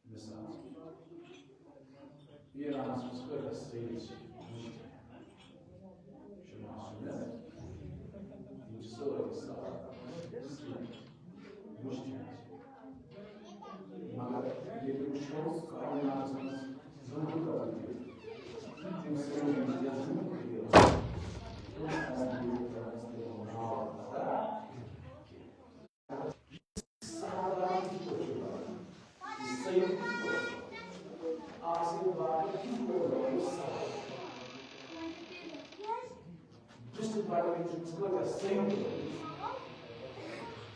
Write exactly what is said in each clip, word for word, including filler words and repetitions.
مثال، ایرانس منٛز کۭتیاہ سید چھِ؟ شما سُنت، یِم چھِ سٲری سید، مُجتہد۔ مگر ییٚلہِ وٕچھو کائناتس منٛز زٕہٕنۍ قدم تہِ، تِم سٲری چھِ زٕہٕنۍ قدم۔ ڈسٹرکٹ بڑگامس منٛز کۭتیاہ سید چھِ؟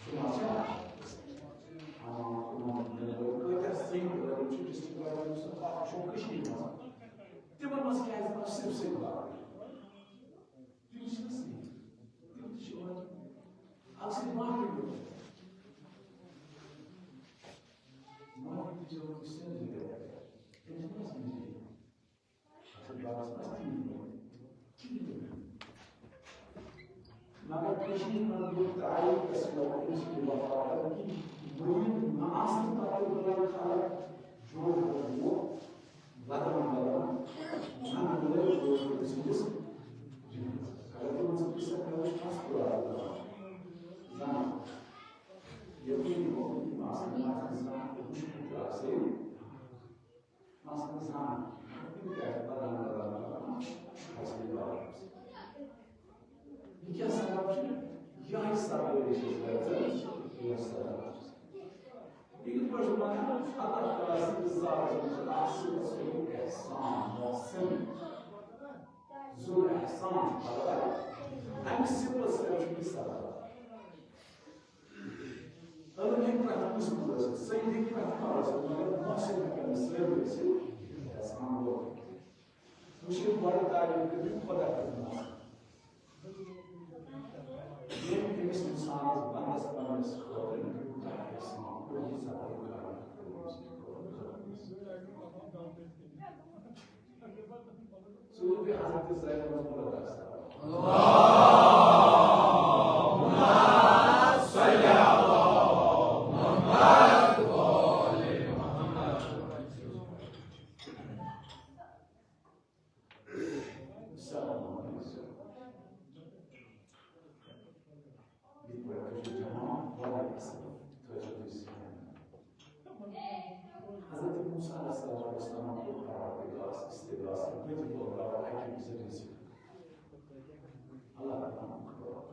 شما چھا؟ آ، تِمن کۭتیاہ سید چھِ ڈسٹرکٹ بڑگامس منٛز؟ اکھ چھُ کٔشیٖرِ منٛز۔ تِمن منٛز کیازِ آو صرف سید باقٕے؟ تِم چھِنہٕ سید۔ تِم تہِ چھِ یِوان اکھ سید باقٕے۔ باقٕے تہِ چھِ یِوان سید۔ تِم چھِنہٕ سید۔ مگر کٔشیٖرِ منٛز گوٚو تعریٖف اَسہِ لوکَن ہٕنٛز یہِ وفاقت کہِ ؤنِو نہٕ آسنہٕ پَتہٕ بُلٲے خلق جوڑ بدل بدل نہ بُلٲے جوڑ سٕنٛدِس۔ اگر تِمن سۭتۍ قصہ کرو، چھُ اَصٕل زانان۔ ییٚلہِ تُہۍ یِمو یِم آسن، یِم آسن زانان تہٕ وٕچھمُت تہِ آسہِ۔ مثلاً زَن بدل بدل بدل فصلہِ باوجود۔ یہِ کیٛاہ سبب چھُ؟ یِہوٚے سبب چھِ أسۍ کران، یِہوٚے سبب۔ یہِ کِتھ پٲٹھۍ چھُ وَنان؟ اللہ تعالیٰ سٕنٛدِس ذاتَس منٛز چھُ اکھ صفت، سُہ گوٚو احسان، محسن۔ ذو الاحسان چھُ خۄداے۔ اَمہِ صفت سۭتۍ چھُ یہِ سبب۔ علم ہیٚکہِ پرٛٮ۪تھ کٲنٛسہِ منٛز ٲسِتھ، سید ہیٚکہِ پرٛٮ۪تھ کانٛہہ ٲسِتھ، مگر محسن ہیٚکن نہٕ سٲری ٲسِتھ۔ احسان گوٚو۔ وٕچھِو، بڑٕ تعریٖف کٔرِو خۄدا تہٕ محسن۔ ییٚمۍ أمِس اِنسانَس بنٛدَس پنٛنِس خٲطرٕ یوٗتاہ احسان کوٚر، ییٖژاہ بٔڑ کارنامہٕ کٔر أمِس۔ ژوٗرِ حضرت زینب رضی اللہ عنہا۔ السلام علیکم۔ یِتھ پٲٹھۍ تُہۍ چھِو جوان، واریاہ اَصٕل۔ تُہۍ چھِو تُہۍ سٲنۍ۔ حضرت موسیٰ علیہ السلام کوٚر پروردگارس استغاثہ، مےٚ تہِ کوٚر رب حکیم ذٔریعہٕ سۭتۍ۔ اللہ تعالیٰ ہن کوٚر۔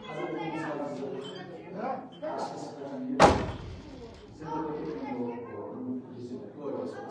حضرت موسیٰ علیہ السلام عرشس پٮ۪ٹھ یہِ زندگی کوٚر، یہِ زندگی کوٚر۔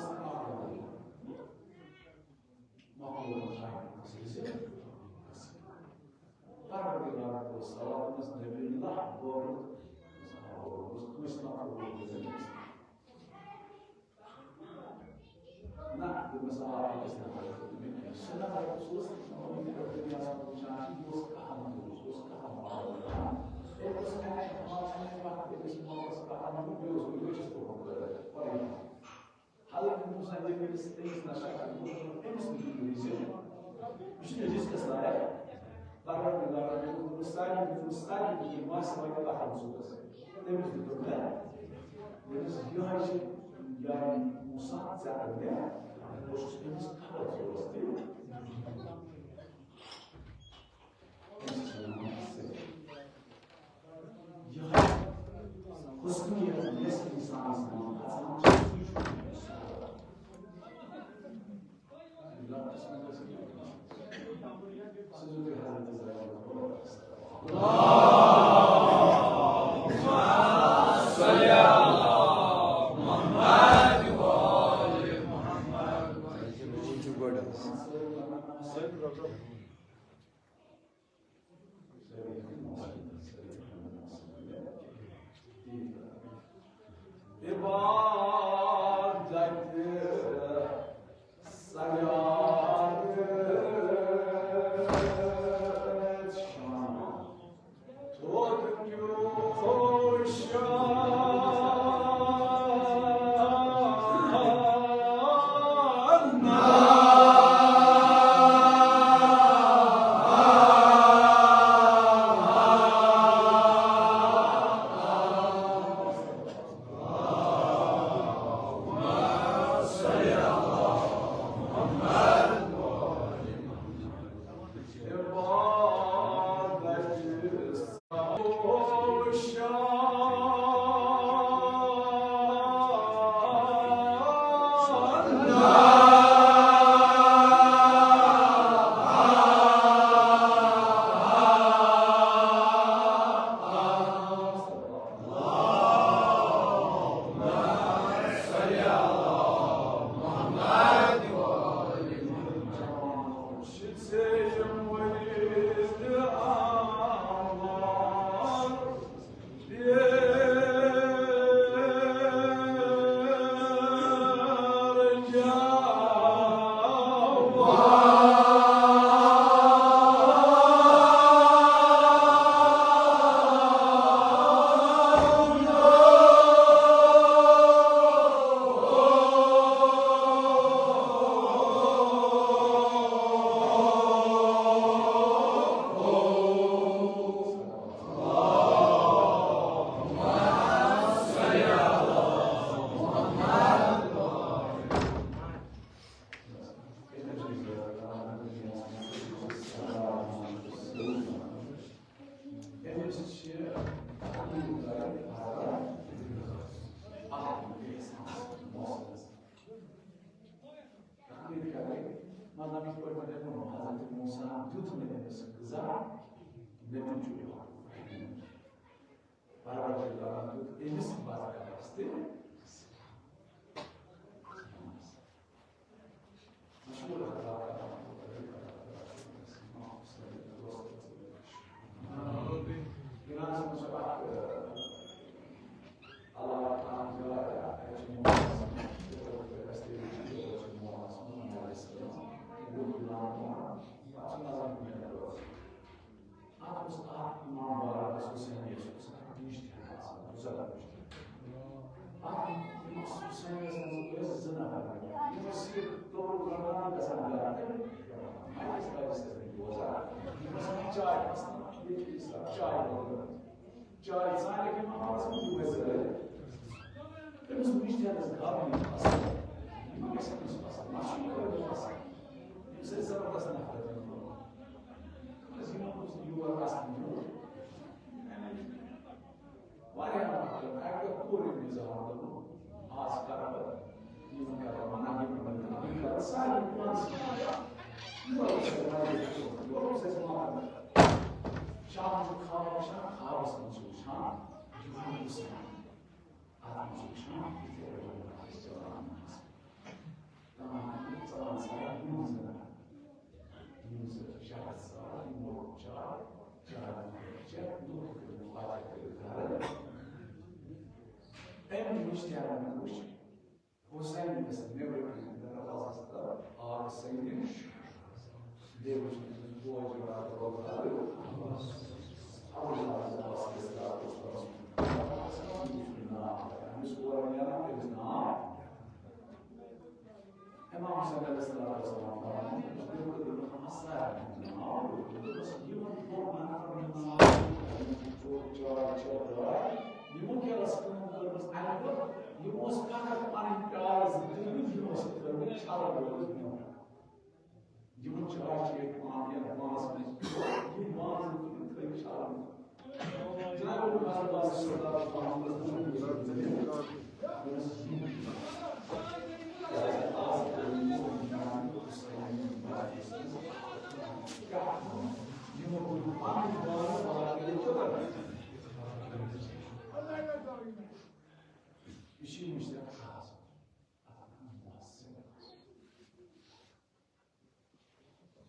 حضرت موسیٰ ییٚلہِ أمِس، أمِس نشہ کرِ، أمِس نہٕ یہِ رِزق، یہِ چھُنہٕ رِزقَس لایق۔ پروردگارَن دوٚپُن، سارنٕے دیُتُن، سارنٕے دیُتُن مَس وَنہِ اَتھ منٛز صُبحَس۔ تٔمِس دیُتُن مےٚ، دوٚپُس، یِہوٚے چھِ یعنی موسیٰ ژےٚ تہٕ مےٚ، بہٕ چھُس أمِس خبر ضوٚرَتھ تہِ۔ مطلب، یِتھ پٲٹھۍ مےٚ ووٚن، حضرت موسیٰ دیُت نہٕ أمِس غذا، مےٚ دیُت چھُ یہِ۔ پروردگارن دیُت أمِس برکت تہِ۔ مشہوٗر حضرات۔ اَتھ اوس اَکھ اِمام بارَس حُسینَس اوس اَکھ مُجتہِد آسان، بُزرگ مُجتہِد۔ اَتھ اِمام حُسینَس منٛز ٲسۍ زٕ نفر، یِم ٲسۍ صرف توٚمُل رَنان گژھان گَرٕ۔ مجلِس وجلِس ٲسۍ نہٕ بوزان۔ یِم ٲسۍ چاے، مثلاً، ییٚتہِ چھِ أسۍ چاے بَناوان۔ چاے ژھانٛڈٮ۪کھ اِمام بارَس منٛز، یِم ٲسۍ زٕ۔ تٔمِس مُجتہِدَس گَرٕ یِم پَسنٛد۔ یِم گژھِ أمِس پَسنٛد، مَشہوٗر گژھِ أمِس پَسنٛد۔ ییٚمہِ سۭتۍ زبردست نفرت یِمَن لوٗکَن۔ بس یِمَن اوس نہٕ یور اَژنُے یوت۔ واریاہ نفر، اَکہِ دۄہ کوٚر أمۍ یہِ ظٲہِر، دوٚپُن، "آز کَرٕ بہٕ، یِمَن کَرٕ بہٕ منع، یِمَن کَرٕ بہٕ منع، یِم کَرٕ سارے پانَس منٛز۔" یور اوس اَسہِ واریاہ، یور اوس اَسہِ واریاہ۔ شامَن چھُ خواب وٕچھان، خوابَس منٛز چھُ وٕچھان، یہِ گوٚو اِنسان۔ اَتھ منٛز چھُ وٕچھان، یہِ کیٛاہ روزان آسہِ، چَلان آسہِ۔ تمام ژلان سارا یِم زٕ نفر۔ یِم زٕ شخص ژاو، یِمو چاے، چاے چٮ۪تھ، لوٗکھ کٔرِکھ پتہٕ کٔرِکھ گرٕ۔ أمۍ وٕچھ کیٛاہ وَنان، وٕچھ، حسین گژھِ نیٚبرٕ کِنۍ دروازَس طرف۔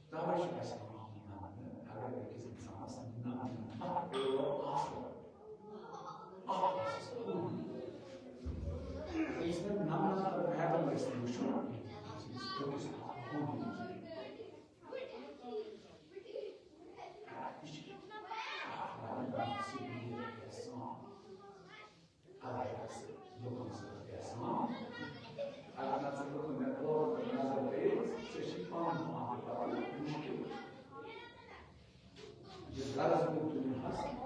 توے چھُ اَسہِ یہِ وَنُن، اگر أکِس اِنسانَس نَمَتھ ٲلہٕ آسَن، اَکھ آسٮ۪س کُل۔ یُس نہٕ نَمَتھ پیغمبر ٲسۍ وٕچھُن، أکِس کُل۔ یہِ چھُ اَکھ احسان۔ اگر ژٕ لُکن سۭتۍ احسان، اگر نہٕ ژٕ لُکن مےٚ غورٕ نظر پیٚیہِ، ژےٚ چھُے پانہٕ پانہٕ تہِ پتہ مُشکل۔ یہِ غرض گوٚو دُنیاہس۔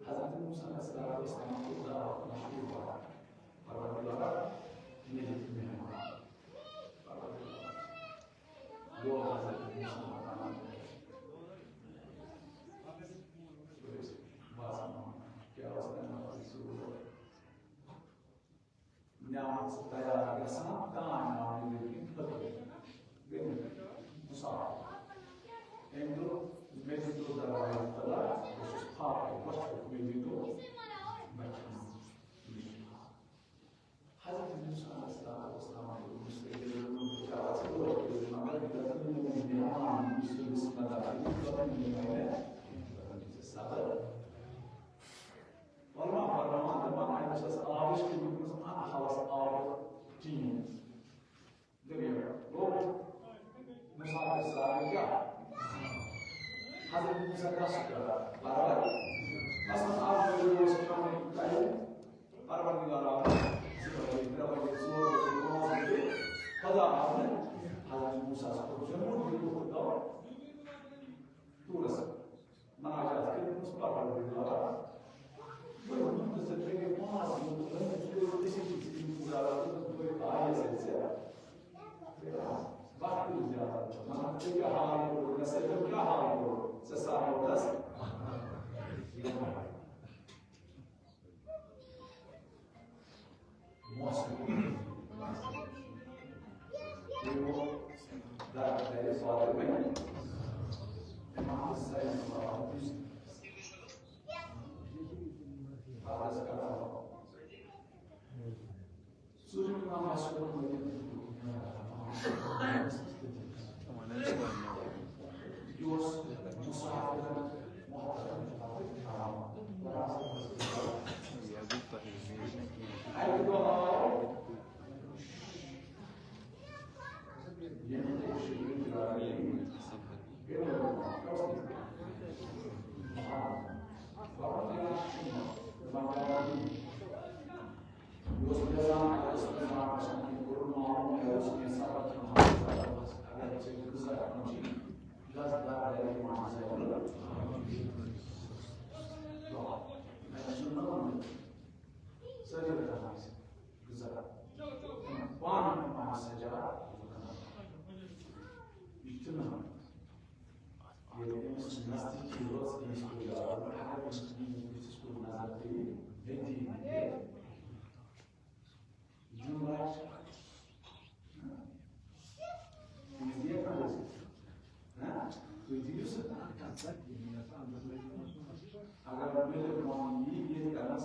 حضرت موسیٰ علیہ السلام کو دعوت مشہور ہوا۔ پروردگار، میرے مہمان۔ پروردگار۔ کیا اوس تَمہِ پَتہٕ سُہ نعمت سُہ تیار گژھان، کانٛہہ نعمت ییٚلہِ فطر گٔے مُسافر۔ أمۍ دوٚپ، مےٚ دِتو دروازٕ تَلہٕ، بہٕ چھُس فاقے، بۄچھِ ووٚتھ، مےٚ دِتو، بہٕ کھٮ۪مہٕ۔ حضرت موسیٰ علیہ السلام اوس ناوان، دوٚپمَس، "تُہۍ کٔرِو نہٕ مےٚ کَتھ ژٕ ووت کٔرِو، مگر یہِ گژھِ نہٕ میون مہمان، یُس تٔمِس مدد آسہِ، یہِ گژھِ نہٕ میون مہمان، یہِ گژھِ نہٕ ژےٚ صبر۔" علماء فرماوان، دَپان، اَتہِ چھَس آبٕچ کمی، دوٚپمَس، اَتھ تھاوَس آبہٕ ٹیٖن۔ دٔلیٖل گوٚو، موسیٰ علیہ السلام کیٛاہ؟ حضرت موسیٰ کیٛاہ چھُ کران؟ برابر؟ مثلاً، حضرت موسیٰ ہس کوٚر جمود، یہِ کوٚر دعوت۔ طورس مناجات کٔرمٕژ پروردگارا۔ بہٕ ووٚنُم تہٕ ژےٚ ترٛٲوِتھ پانٛژھ منٹ لٔگِتھ، ژٕ کٔرِتھ أسۍ أکِس دِنہٕ پوٗرٕ علاقس منٛز بٲے آیہِ زِ ژےٚ وقتٕے زیادٕ۔ مگر ژےٚ کیٛاہ حال کوٚرُتھ؟ مےٚ سۭتۍ کیٛاہ حال کوٚرُتھ؟ ژےٚ سمجھوتس؟ محسن۔ یِمو در کَرِ فاطمہ امام حسین۔ ژوٗرِم امام حسن۔ یہِ اوس مسافرن محترم۔ اَکہِ دۄہ آو سٲری رٹان ٲسۍ غذا۔ پانہٕ پانہٕ سجا۔ یہِ چھُنہٕ، ییٚلہِ أمِس نزدیٖکی وٲژ، أمِس کوٚر یاد، اگر أمِس میٛٲنِس بٕتھِس کُن نظر پیٚیہِ، مےٚ دِیہِ نہٕ یہِ۔ دیُن آسہِ۔ تُہۍ دِیِو کانٛہہ رِزق؟ ہہ؟ تُہۍ دِیِو سُہ؟ اگر مےٚ دِیِو، یہِ ییٚتہِ کرنَس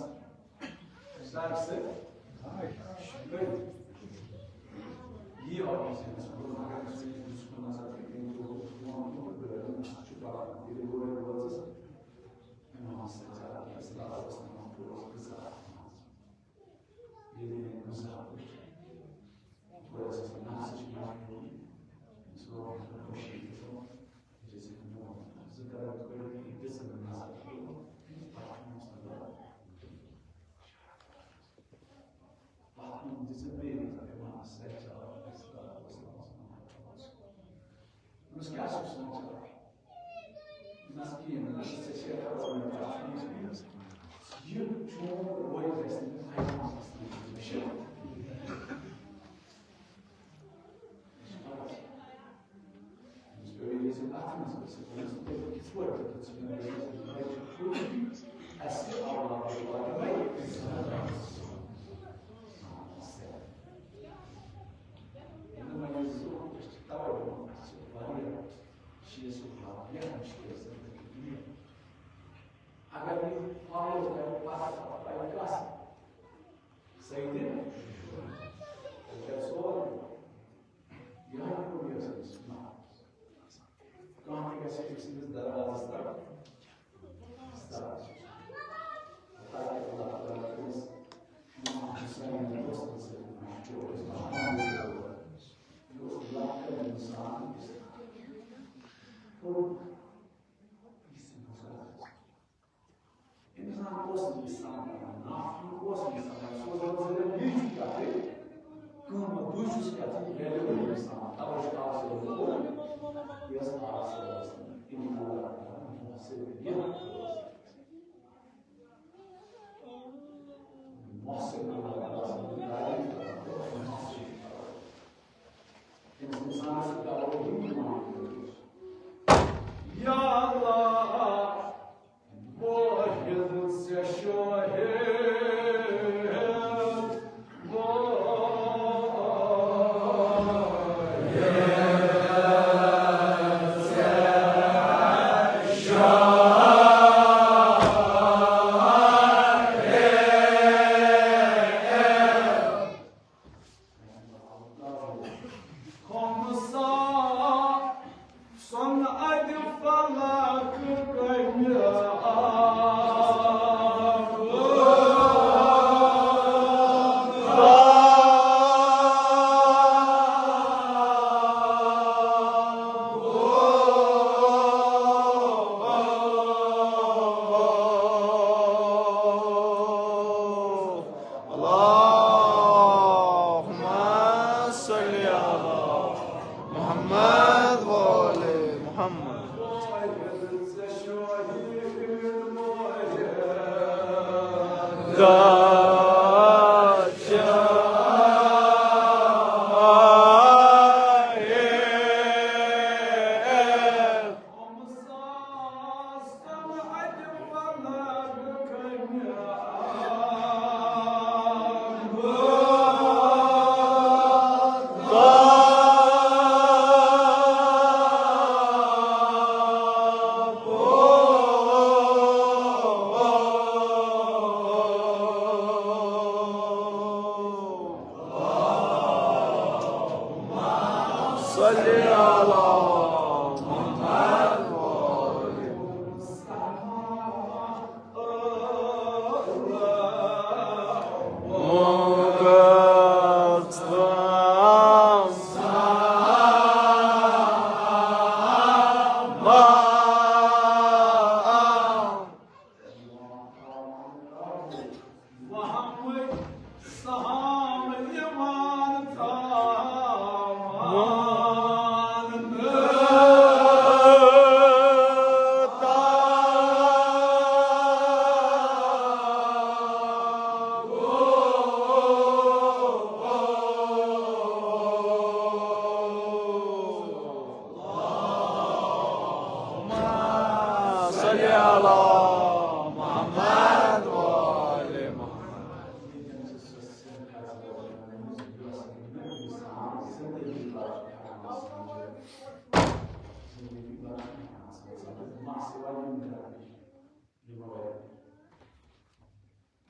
سر سۭتۍ۔ یہِ آفیس ییٚتہِ چھُ، اگر أسۍ ییٚتہِ چھُ نظر دِوان، ییٚتہِ چھُ پَران، ییٚلہِ گوٚو وٲژٕس، اِمام سۭتۍ چھِ اَتھ اَسہِ دعوت آسان، پوٗرٕ غذا۔ ییٚلہِ مےٚ أمِس زاو، بہٕ ٲسٕس نفسٕچ مجبوٗری، أمِس ووٚن، "خوشی گژھو، أسۍ ٲسۍ برونٛٹھ زٕ کران گۄڈٕ یہِ دِژٕن نظر، پَتہٕ اوس نہٕ لَگان۔" پَتہٕ اوٚن دِژٕن بیٚیہِ نظر، اِمامَس سۭتۍ چھِ اَکھ أکِس کران، اوس نہٕ آسان۔ دوٚپمَس، "کیٛاہ چھُکھ سونٛچان؟" دوٚپمَس، "کِہیٖنۍ نہٕ، ژےٚ چھےٚ خبر مےٚ کیٛاہ چھُ سونٛچُن۔ یہِ چون روے گژھِ نہٕ فیضان گژھِ نہٕ مےٚ چھِ۔" أمِس پیوٚو یہِ زِ اَتھ منٛز ٲسِتھ، دوٚپمَس، "تیٚلہِ کِتھ پٲٹھۍ دیُتُتھ ژٕ مےٚ؟ مےٚ چھُ اَسہِ اولاد واتنٲوِتھ۔" یِمَن منٛز زٕ چھِ تَوَے ووٚنمُت، اَسہِ چھِ واریاہ چیٖز چھِ واریاہ مُشکِل زندگی دُنیا۔ اگر یہِ فالو کَرِ، پَتہٕ پَتہٕ کَس؟ سیدِ، تیٚلہِ کَرِ سورُے۔ یِہوٚے کوٚر یہِ ٲسۍ أمِس۔ نہ۔ کانٛہہ تہِ گژھِ أمۍ سٕنٛدِس دروازَس تَل۔ تاکہِ اللہ تعالیٰ کٔرِس اِمام حسین دوستَن سۭتۍ مشہوٗر۔ یہِ اوس لۄکٹٮ۪ن اِنسان، یُس اِنسان اوس نہٕ اِسلام پَران، نافرمان اوس نہٕ اِسلام پَران۔ سُہ اوس دَپان، "زِ مےٚ چھُ کیٛاہ تیٚلہِ؟ قۭمَتھ بہٕ چھُس کیٛاہ تیٚلہِ؟ ویلیوٗ اِسلام۔" تَوَے چھُ آز سُہ ووٚن، یۄس آز سُہ ٲس، اِن اللہ تعالیٰ محسن یہِ محسن اللہ تعالیٰ سٕنٛز تعریٖف کران۔ أمِس اِنسانَس چھُ دَوہُک یہِ تہِ وَنُن۔ یا اللہ، واحد ژےٚ شٲہِد۔ محمد وآل محمد. صل على محمد وآل صل على محمد وآل محمد.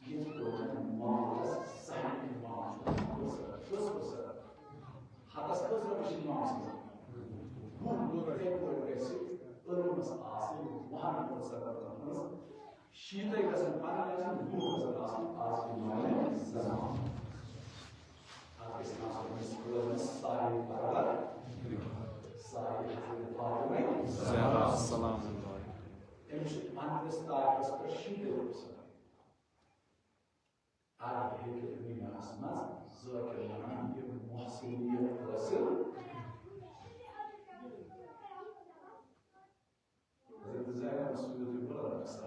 یِتھ پٲٹھۍ مالَس صحیح اِمام چھُ، کٔژ پٔرسنٹ؟ ہَتَس کٔژ رۄپیہِ چھِ اِمام سٕنٛز؟ وُہ رۄپیہِ. یِتھَے پٲٹھۍ گژھِ علمَس آسٕنۍ وُہَن پٔرسنٹَن منٛز، شیٖتَے گژھن پَنٕنۍ آسٕنۍ، وُہ گژھن آسٕنۍ آز اِمام زمان. اَتھ گژھِ نہٕ آسُن أمِس علمَس سارے برابر، سارے حضرت فاطمہ زہرا سلام اللہ علیہا. أمِس چھُ پنٛنِس طاقتَس پٮ۪ٹھ شیٖتَے پٔرسنٹ. اگر ہیٚکہِ دُنیاہَس منٛز ذٲکِر وَنان یہِ محسنیت حٲصِل، حضرت زینب سیوطی بُلند مقام.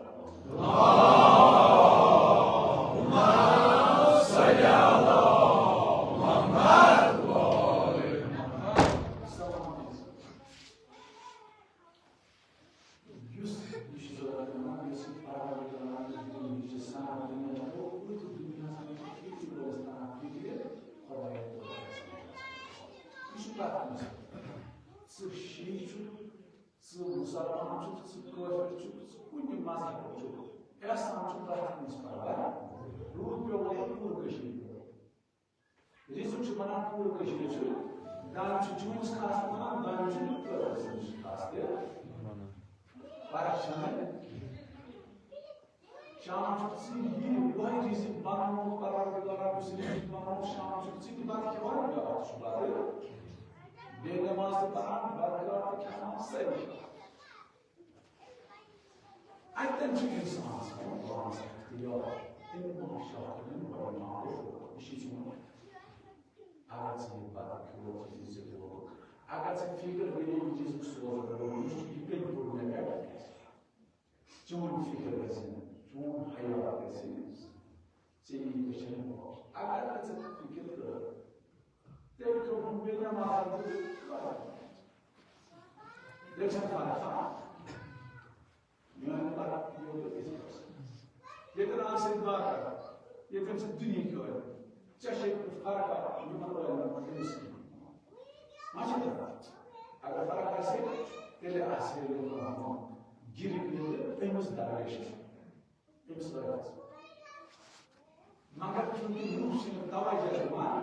یُس یہِ چھُ ضروٗرت کران، یُس یہِ پرورد کران، یُس یہِ دُنیا چھِ ساران، دُنیا چھِ گوٚو، أتھۍ دُنیاہَس منٛز چھِ فِکرِ وٲلِس تران فِکرِ خۄدایَس تہٕ رۄبَس مُتعلِق. یہِ چھُ پرٛٮ۪تھ کٲنٛسہِ. ژٕ شیعہ چھُکھ، ژٕ مُسلمان چھُکھ، ژٕ کٲفِر چھُکھ، ژٕ کُنہِ مذہبُک چھُکھ، احسان چھُ پرٛٮ۪تھ کٲنٛسہِ پران. روٗد پیوٚو وۄنۍ پوٗرٕ کٔشیٖرِ پٮ۪ٹھ. رِزُق چھُ بَنان پوٗرٕ کٔشیٖرِ چھُ. دانہِ چھُ جوٗنَس خاص بَنان، دانہِ چھُ فیبرؤریَس منٛز خاص تہِ. فرق چھَنہٕ. شام چھُ ژیٖرۍ یہِ یِہوٚے رِزِق بَنومُت پَروَردِگارَن، یُس رِزِق بَنومُت، شام چھُ ژیٖرۍ بَتہٕ کھٮ۪وان، بیٛاکھ چھُ بَتہٕ. بیٚیہِ نٮ۪ماز تہِ پَران، بَتہٕ تہِ کھٮ۪وان، سٲری کھٮ۪وان. اَتٮ۪ن چھُ اِنسانَس پٮ۪وان پانَس اختیار، تٔمۍ ما شاہ تٔمۍ گۄڈٕ ما کوٚر، یہِ چھُ چون. اگر ژٕ یہِ پَتہٕ کھیوٚو، ژٕ یہِ ژےٚ ووٚنُتھ، اگر ژٕ فِکر کٔرِو، یہِ چیٖز سوزُن، یُس یہِ کٔمۍ کوٚر مےٚ پٮ۪ٹھ، چون فِکر گژھِ نہٕ، چون حیال گژھِ نہٕ، ژےٚ یی أچھَن پوش. اگر نہٕ ژٕ فِکر کٔر، تیٚلہِ کیٛاہ ووٚن مےٚ نٮ۪ماز تہٕ؟ تیٚلہِ چھَنہٕ فرق، ہا؟ میٛانہِ پَتہٕ یوت أکِس پٲٹھۍ. ییٚتٮ۪ن آسہِ برکت، ییٚتٮ۪ن چھِ دُنیاہٕکۍ عٲلِم. ژےٚ چھے فرق یِمَن عٲلمَن منٛز أمِس نِش. ما چھِ فرق؟ اگر فرق آسہِ، تیٚلہِ آسہِ ہے یہِ گِرِ گِنٛدِتھ أمِس درویشَس، أمِس عٲلمَس. مگر چوٗنٛکہِ نوٗر چھِنہٕ توجہ دِوان،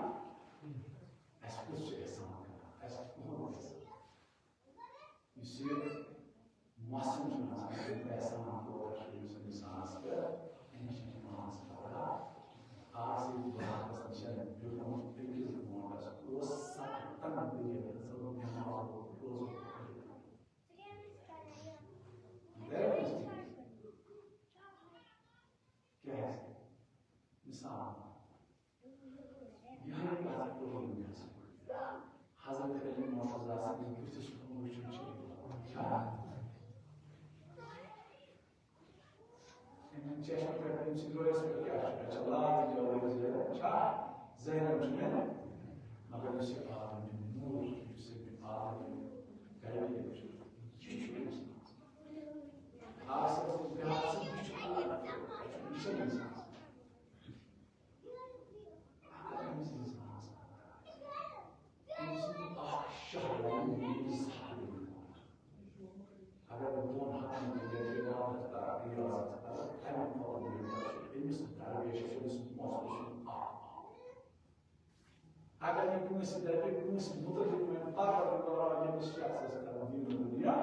اَسہِ کُس چھُ احسان کران؟ اَسہِ کُس احسان؟ یُس یہِ محسن چھُ آسان، یہِ احسان کوتاہ چھُ أمِس اِنسانَس پٮ۪ٹھ، أمِس چھِ پانَس پَتہ. آز ییٚلہِ بہٕ حقَس نِش بیوٗٹھمُت أکِس برونٛٹھَس، اوس سَتَن ؤرِیَن ہٕنٛز نٮ۪ماز روزٕ. That is کیٛازِ؟ مثال، یِہوٚے کَتھ کوٚر مےٚ۔ سٕنٛدِ رویس پٮ۪ٹھ کیٛاہ چھُ؟ اچھا، لال تہِ جوٲبی زینب چھا؟ زینب چھُ مےٚ، مگر یُس یہِ عالمِ نوٗر چھُ، یُس یہِ عالمِ غیبیت چھُ، یہِ چھُ اِنسان۔ خاص طور پٲٹھۍ بیٛاکھ سُہ، یہِ چھُ عالمِ غیبیت، یہِ چھُ اِنسان۔ اگر أمِس اِنسانَس أمۍ سٕنٛدِ اکھ شاہ لگہِ میٛٲنِس زہرِ منٛز۔ اگر بہٕ دۄن ہتن ہٕنٛدۍ گرِ عبادت کرٕ، عبادت کرٕ، اَمہِ کھۄتہٕ بوٚڑ چھُ أمِس درویشس، أمِس مۄخصر سُنٛد اکھ۔ اگر یہِ کٲنٛسہِ دپہِ، کٲنٛسہِ مُتعلق وَنہِ، پگاہ بہٕ کرٕ ییٚمِس شخصس کرٕ دیٖن دُنیا،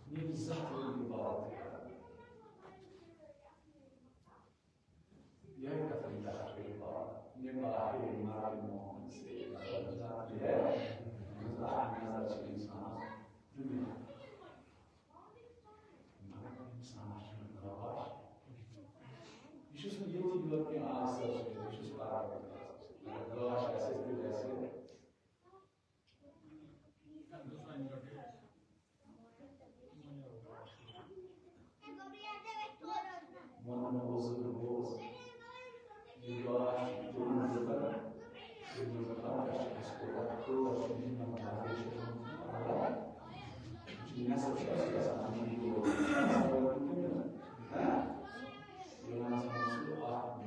میٛٲنِس زہرِ ہُنٛد عبادت کرٕ۔ یہے کتھ چھِ کران، نکاح مرد مومن سے، نظر ہے، نظر، نظر چھِ انسانس دنیا۔ مگر انسانس چھُنہٕ نقاش۔ یہِ چھُس نہٕ ییٚتی یوت کینٛہہ، آز سا چھُ، یہِ چھُس پران۔ اگر گاش آسہِ، تیٚلہِ آسہِ۔ وَنُن اوس زٕ دۄہ اوس۔ یہِ دۄہ آسہِ تِمن دۄہن، یِمن دۄہن پٮ۪ٹھ چھِ اَسہِ کوٗتاہ ٹٲٹھ چھِ یِمن دۄہن پٮ۪ٹھ چھِ یِمن دۄہن پٮ۪ٹھ چھِ نٮ۪صٕف چھِ اَسہِ گژھان یِمن دۄہن۔ ہہ؟ یِمن ہسا چھُ اکھ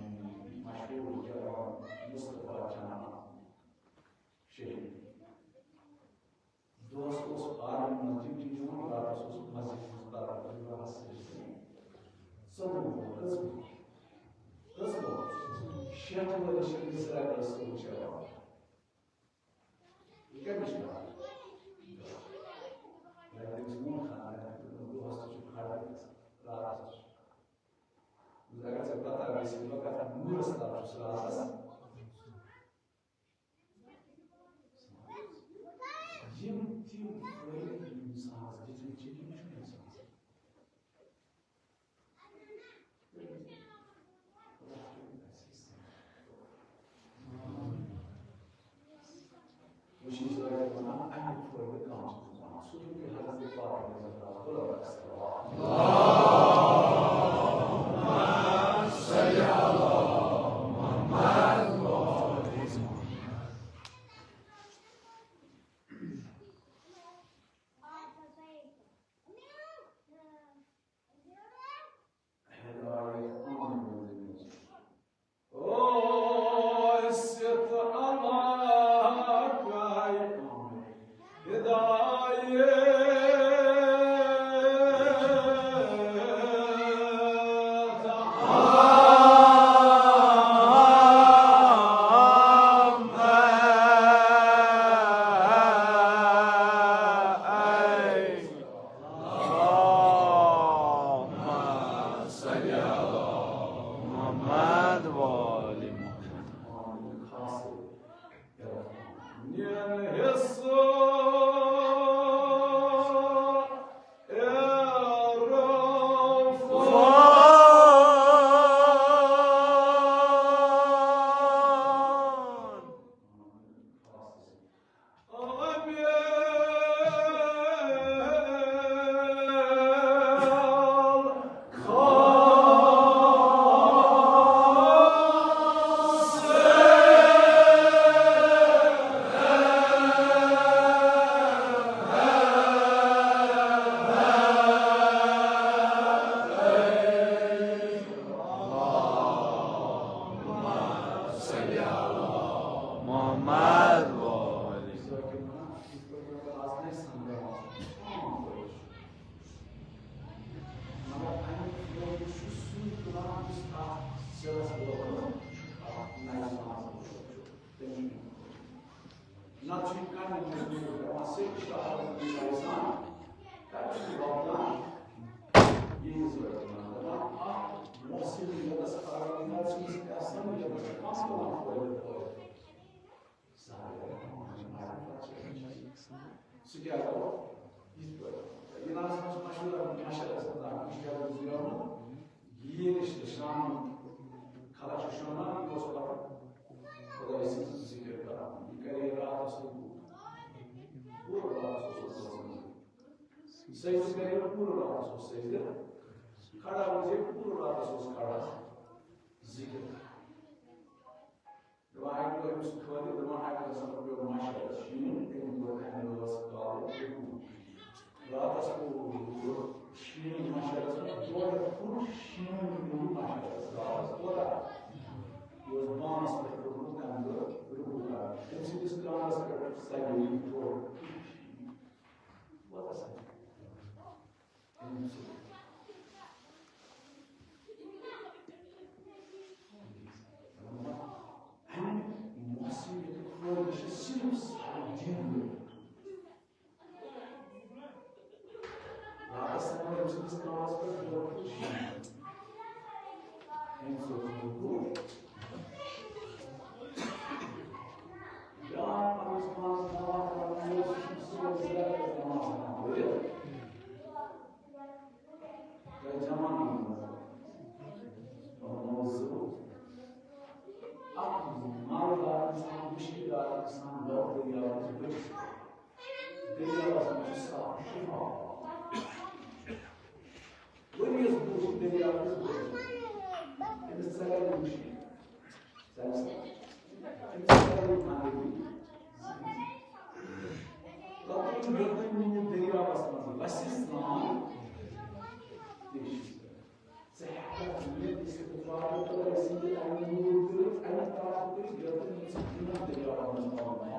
مشہوٗر جوان مصطفیٰ جناب شہید۔ دۄہس اوس عالم مسجد تہِ یِوان، راتس اوس مسجد منٛز پران، دۄہس سجدٕ۔ ژوٚوُہ دۄہ، کٔژ دۄہ؟ کٔژ دۄہ؟ شیٹھ ؤری چھِ أمِس رٮ۪تس سۭتۍ چلان۔ یہِ کٔمِس چھُ کران؟ رٮ۪تہٕ أمِس ووٚن خانٛدارٮ۪ن، دوٚپُن، دۄہس تہِ چھُ کھڑا گژھان، راتس تہِ چھُ۔ اگر ژےٚ پتہ گژھِ، بہٕ کتھ نوٗرس تل چھُس راتس۔ یِم تِم فٲیدٕ یِم اِنسانَس دِتمٕتۍ چھِ، یِم چھُنہٕ اِنسانَس۔ وۄنۍ چھِ أسۍ واریاہ وَنان، اَمیُک فٲیدٕ کَم چھِ اِنسانَس۔ سُہ دیُت یہِ حضرت پاک رضی اللہ عنہ۔ اللهم صل على محمد وآل محمد۔ محمد وآل محمد۔ نتہٕ چھُ یہِ کَرنہٕ موٗجوٗب پٮ۪وان صرف شہادت دِنۍ آسان، تَتہِ چھُ وۄپدان یِہِنٛز رٲچھ۔ دَپان، اَکھ محسن ییٚتَس پَران، نتہٕ چھُ أمِس گژھان ییٚتَس کَم پٮ۪وان فٲیدٕ پٲدٕ۔ سُہ کیٛاہ گوٚو؟ یِتھ پٲٹھۍ۔ یہِ نہ حظ چھُ مشہوٗر اَکھ مَشہَر آسان، اَکھ مُشکِل گُزریومُت۔ یہِ رِشتہٕ شامَن خلق چھُ شۄنٛگان، یہِ اوس پَران خۄداے سٕنٛز ذِکِر کران۔ یہِ کرے راتس رُکوٗع۔ پوٗرٕ راتس اوس سُہ سَجدٕ۔ سَجدٕ کرے پوٗرٕ راتس اوس سَجدٕ۔ کھڑا روزے پوٗرٕ راتس اوس کھڑا۔ ذکر۔ دپان اکہِ دۄہ أمِس خٲطرٕ، دپان اکہِ دۄہ ہسا پیوٚو مشرس شیٖن، تٔمۍ کوٚر اَمہِ دۄہ ٲس کالہٕ رُکوع۔ راتس پیوٚو شیٖن مشرس منٛز، دۄہے پھوٚر شیٖن پیوٚو مشرس راتس۔ کوتاہ؟ یہِ اوس بانس پٮ۪ٹھ کھوٚتمُت تَمہِ دۄہ رُکوع کران۔ تٔمۍ سٕنٛدِس کانس پٮ۪ٹھ سجے یہِ تھوٚد۔ کوتاہ سجے؟ اَمہِ موسمہِ ہُنٛد فٲیدٕ چھُ صرف سانہِ دِنہٕ وٲلۍ۔ راتس سمکھ أمۍ سٕنٛدِس کمرس پٮ۪ٹھ دۄہ تہٕ شیٖن۔ أمۍ سُنٛد حُکُم۔ بیٛاکھ پنٛنِس پانَس دعویٰ کران وول، سُہ چھُنہٕ صُبحس زیادٕ نماز ہٮ۪کان پٔرِتھ۔ تۄہہِ جوان ووٚنمُت۔ موضوع۔ اکھ مالدار انسان، مُشکِل دار انسان، لۄکُٹ دٔریاو آسہِ بٔٹھِس پٮ۪ٹھ۔ دٔریاوس منٛز چھُ صاف شفاف۔ ؤریَس برٛونٛہہ چھُ دٔریاو کِس بٔٹھِس۔ أمِس ژَلہِ نہٕ مُشکِل۔ ژَلہِ سا؟ أمِس ژَلہِ نہٕ گنٛدگی۔ لۄکُٹ یوٚتام نہٕ یہِ دٔریاوس منٛز وَسہِ سرٛان، تہِ چھُ۔ ژٕ ہیٚککھ نہٕ استغفار تہٕ رٔسیٖدٕ اَمہِ موٗجوٗب کٔرِتھ، اَمہِ طرفہٕ کٔرِتھ، یوٚتام نہٕ ژٕ یِمن دٔریاون منٛز پَنُن پان،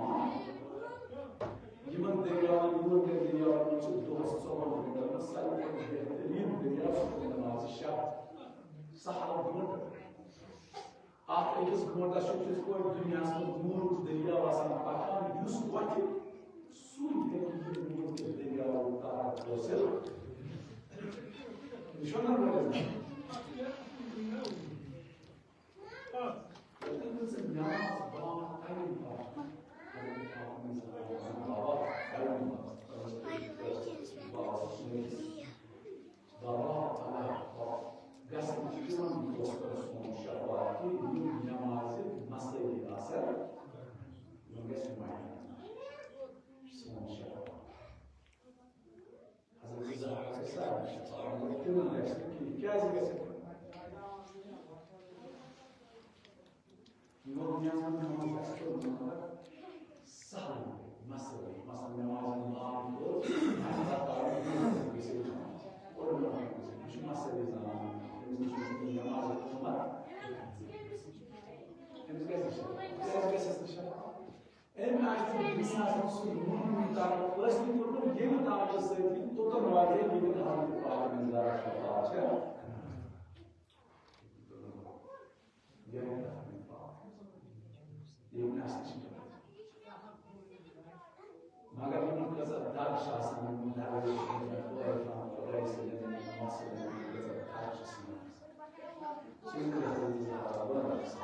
یِمن دٔریاون، یِمن کٮ۪ن دٔریاون منٛز چھِ دۄہس ژۄن گٲنٛٹن منٛز ساروی کھۄتہٕ بہتریٖن دٔریاو سُہ گوٚو نمازِ شب، سحرُک گٲنٛٹہٕ۔ اَتھ أکِس گٲنٛٹس چھُ تِتھ پٲٹھۍ دُنیاہَس منٛز نوٗرُک دٔریاو آسان پَکان، یُس وَتھِ، سُے ہیٚکہِ یہِ نوٗر تہٕ دٔریاوُک طاقت حٲصِل۔ یہِ چھُنہ وَنان؟ ییٚلہِ ژٕ نٮ۪ماز پَران ٹایم پَران، بابا، ٹایم پَران۔ دوا علی حق گژھن تِمن دوستن سون شفاعت کہِ یِم نمازِ مسٲیی آسن، یِمن گژھِ معاف سون شفاعت۔ حضرت زہرا گژھِ سارنٕے شفاعت، مگر تِمن گژھِ نہٕ کِہیٖنۍ۔ کیٛازِ گژھِ نہٕ؟ یِمو دُنیاہَس منٛز نماز آسہِ پٔرمٕژ، مگر سہل مسلہٕ، مثلاً نماز ہُنٛد ناو ہیوٚت، اَسہِ پَتہٕ آو نماز گٔژھِتھ نماز، پٔر نماز گٔژھِتھ۔ یہِ چھُ مسلہٕ زانان، أمِس نِش چھُنہٕ کُنہِ نمازُک قۭمَتھ۔ أمِس گژھِ نہٕ شفاعت۔ کیٛازِ گژھٮ۪س نہٕ شفاعت؟ أمۍ آسہِ نہٕ دُنیاہَس منٛز سُہ مومن طاقت حٲصِل کوٚرمُت، ییٚمہِ طاقتہٕ سۭتۍ یہِ توٚتَن واتہِ، ییٚتٮ۪ن حضرت فاطمہ زہرا شفاعت چھےٚ۔ ییٚمہِ نسلہِ چھِ مگر یِمن کۭژاہ دگ چھِ آسان، یِمن دگن چھِ یِمن طٲیفن، قۄرٲیشن، یِمن مۄسلن، یِمن کۭژاہ دگ چھِ آسان۔ سُہ یِمن حضرت زہرا بنٲوِتھ۔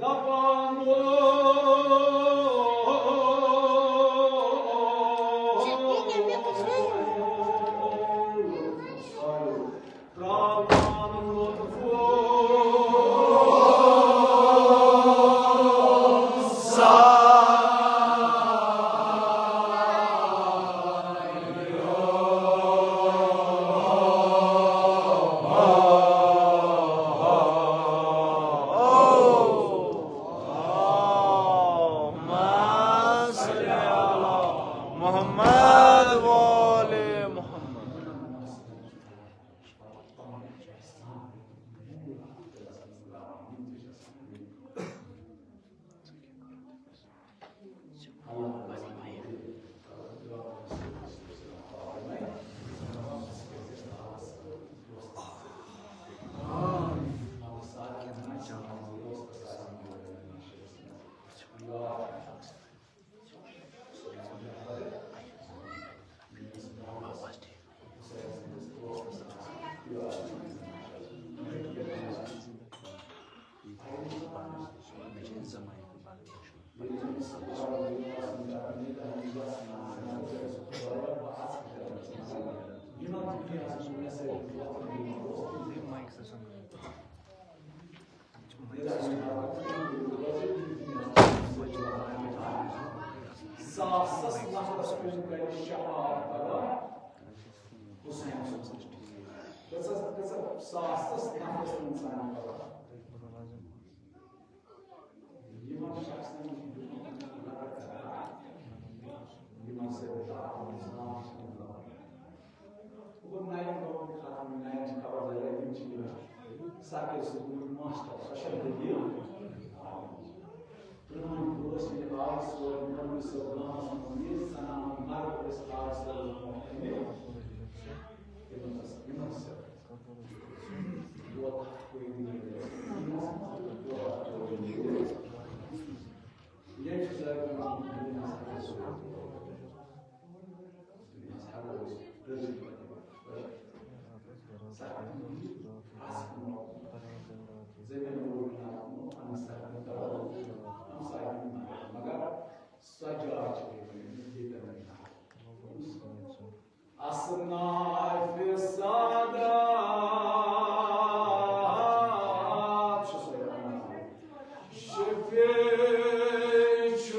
دپان اوس تراوان لطف اللهم صل على محمد وآل محمد. ساس نفرس کُن کرِ شفاعت پگاہ حسین سٕنٛز۔ کۭژاہ، کۭژاہ ساس نفرس کُن سانہِ پگاہ۔ یِمن شخصن ہُنٛد یِمن سۭتۍ تعاون، اسلام چھُنہٕ لبان۔ وۄنۍ نَیَن دۄہَن ختم، نَیَن خبر لگان، یِم چھِ یِوان۔ سَکہِ سۭتۍ گوٚمُت ماسٹر، سۄ چھےٚ دٔلیٖل۔ پرٛٲنۍ بٲتھ چھِ یہِ آز سورُے مولوی صٲب گامَس منٛز یہِ زنان مرد ٲسۍ آز سورُے محکمہِ۔ یِمَن ٲس، یِمَن ٲس۔ مگر سۄ جاے چھِ ییٚتٮ۪ن اصناف سادات چھُ سُہ وَنان۔ شفیع چھُ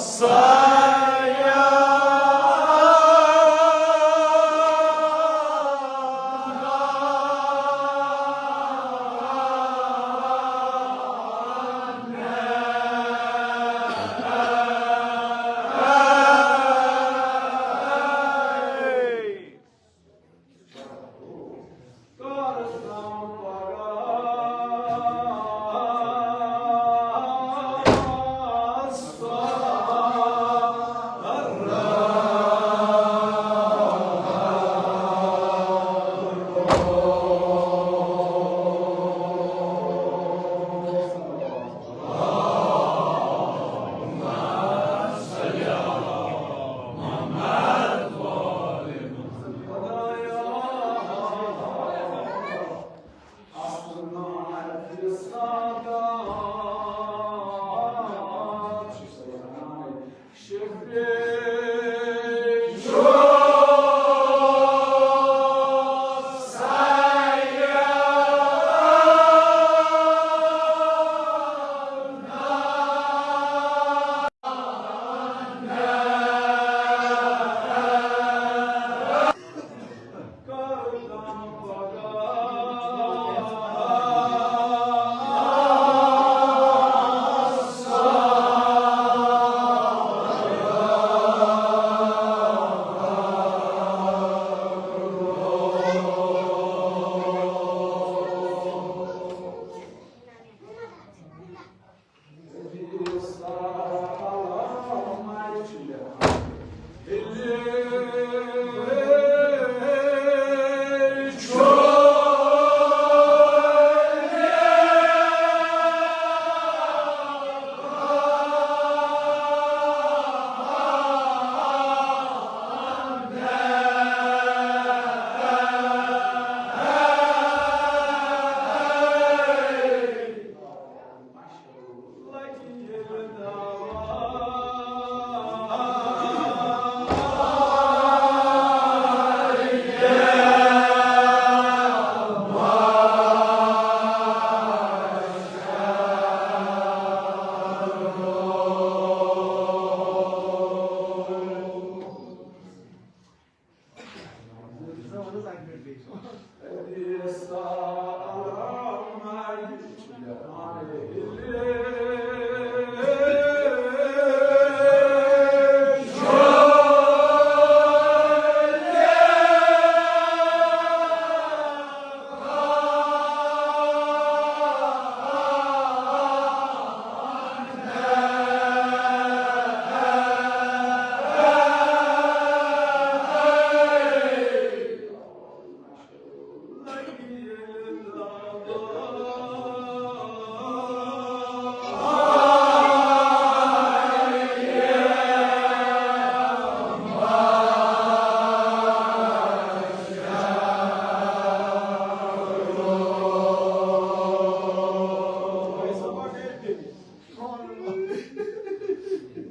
سایہ۔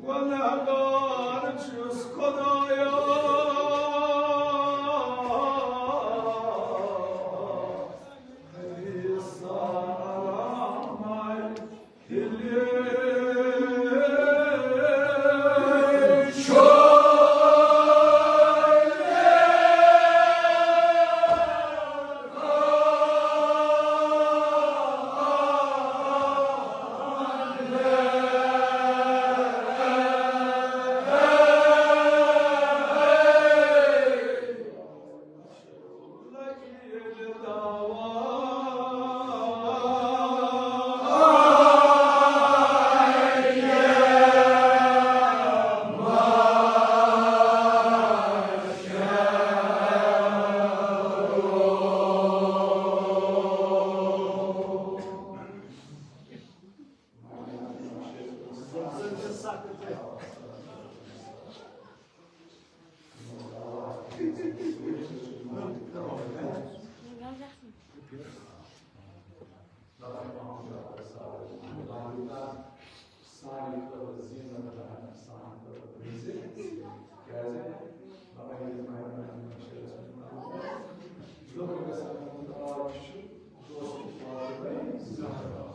گۄنہگار چھُس خۄدایا۔ سانہِ خٲطرٕ زینت، سانہِ خٲطرٕ رِزق۔ کیٛازِ؟ لُکھ گژھن ونُن، آز چھُ دوست فاطمہ زہرا۔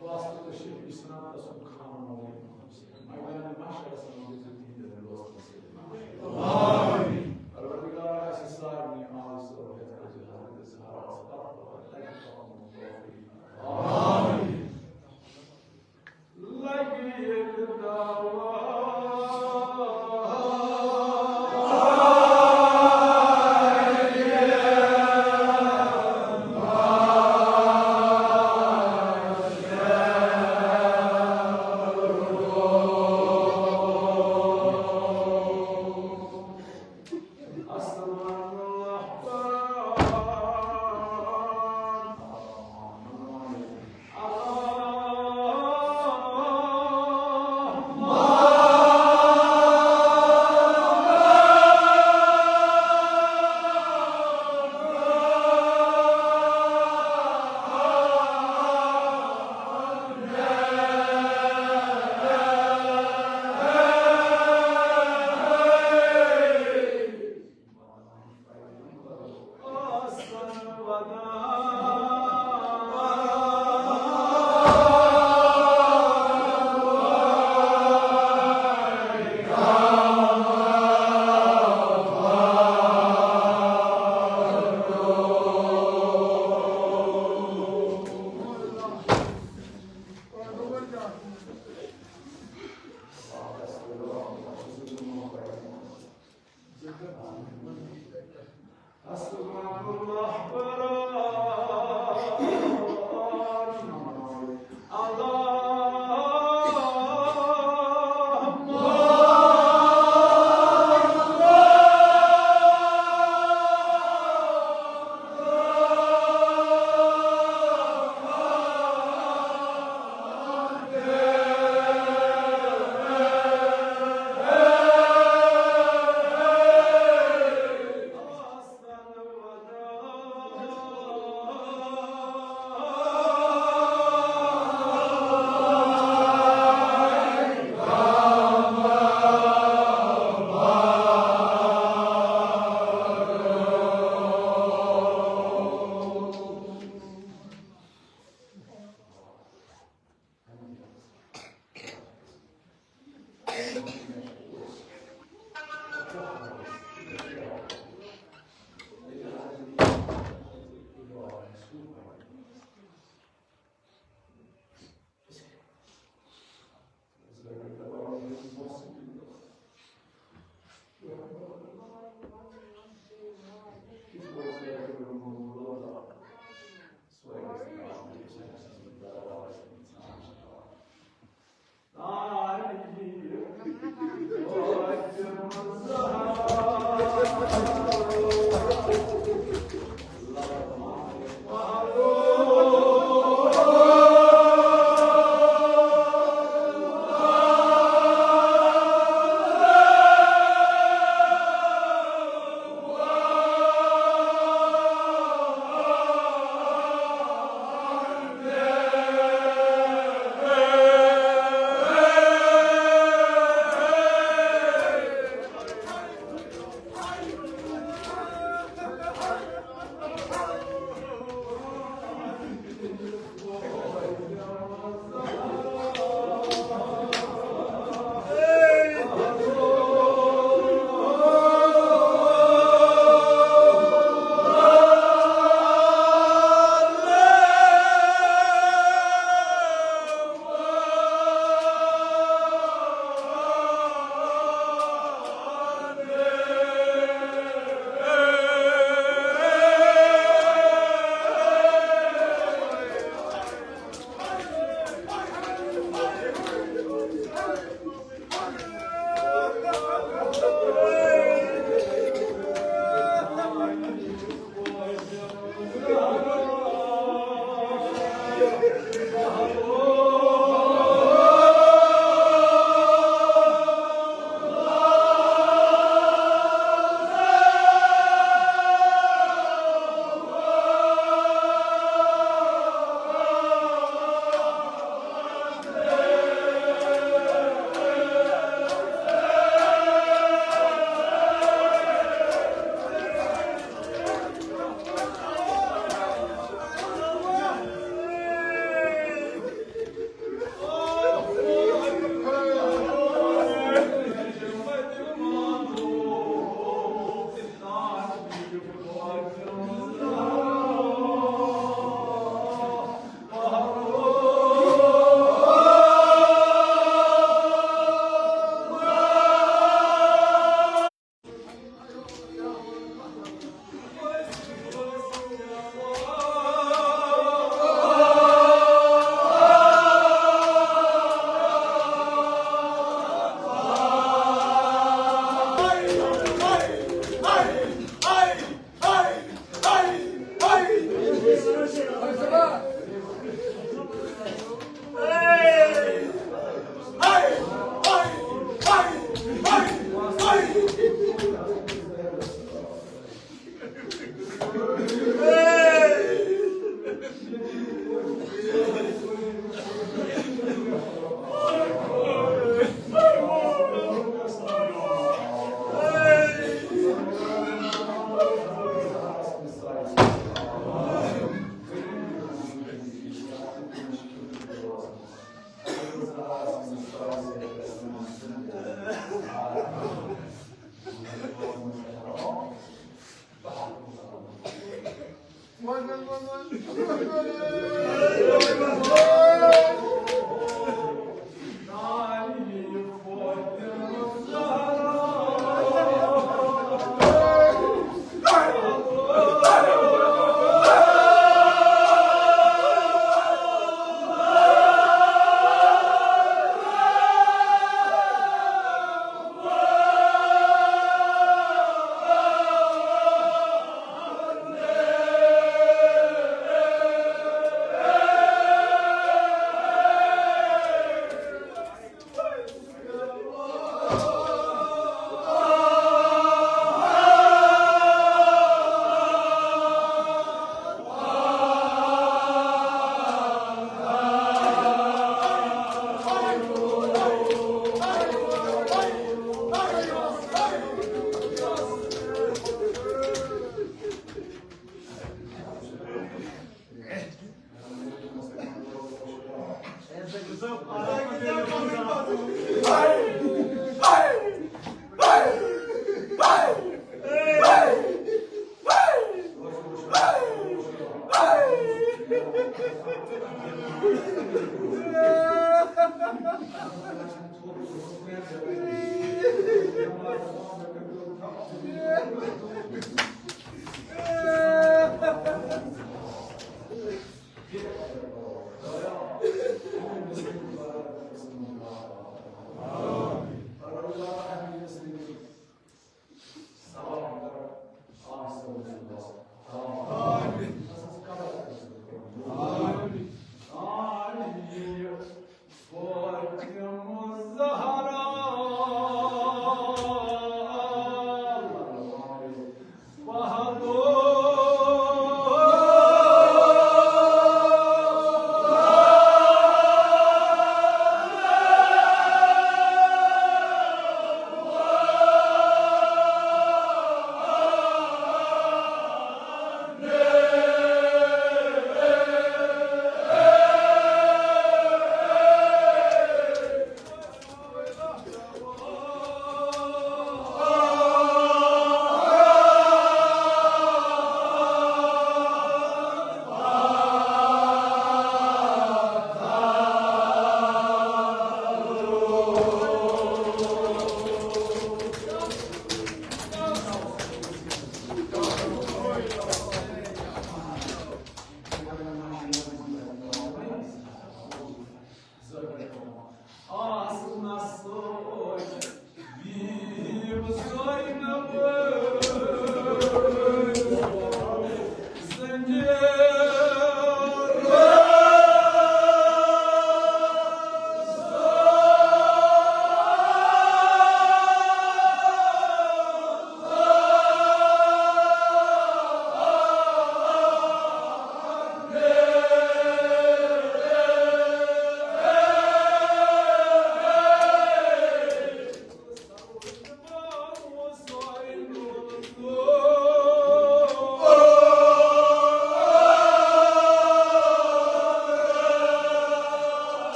واسطہٕ تشریف اسلام تسُنٛد خانہٕ مولوی محمد حسین۔ میدان محشرس منٛز گٔژھِو تِہنٛدٮ۪ن دوستن سۭتۍ محشر۔ آمین۔ پروردگار، اسہِ سارنٕے آز صٲب ہیٚتھ کٔرۍ زِ حضرت زہراہس پتھ پتھ تتہِ پکنُک توفیق۔ آمین۔ لگہِ ییٚتہِ دعوت۔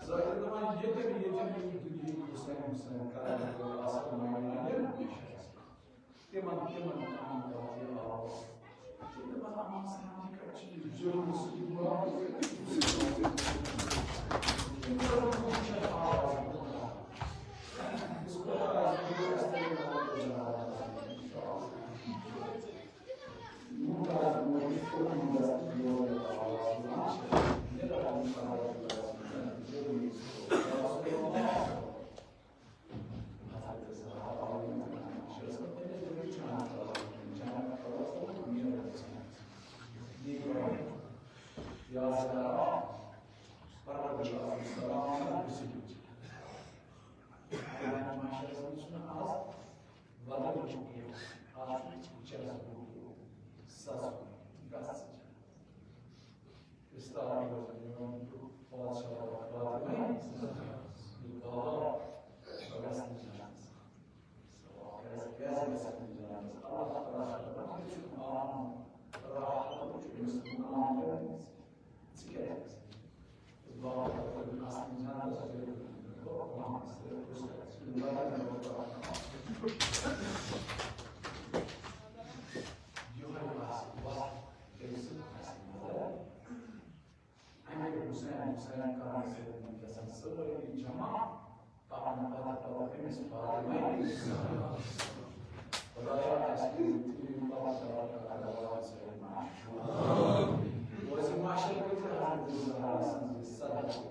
ظٲہِر دَپان، ییٚتٮ۪ن، ییٚتٮ۪ن یِم دُنیہٕکۍ حُسین، حُسین کَران وٲلۍ آسَن، وۄنۍ وَنان، تِمَن، تِمَن کَمَن پَتہٕ یہِ آواز؟ تِم دَپان، اَما سَمجھ کَتہِ چھِ یہِ جُرم، سُہ یہِ باپُت؟ امیر حسین، حسین خان سۭتۍ گژھن سٲری جمع، پکن پتہٕ پتہٕ أمِس فاطمہ۔ خدایا، اَسہِ کٔرِو تیٖر پتہٕ پتہٕ کربلا سۭتۍ معاف۔ روزِ محشر کٔرِتھ حضرت زہرا سٕنٛز صدقہٕ۔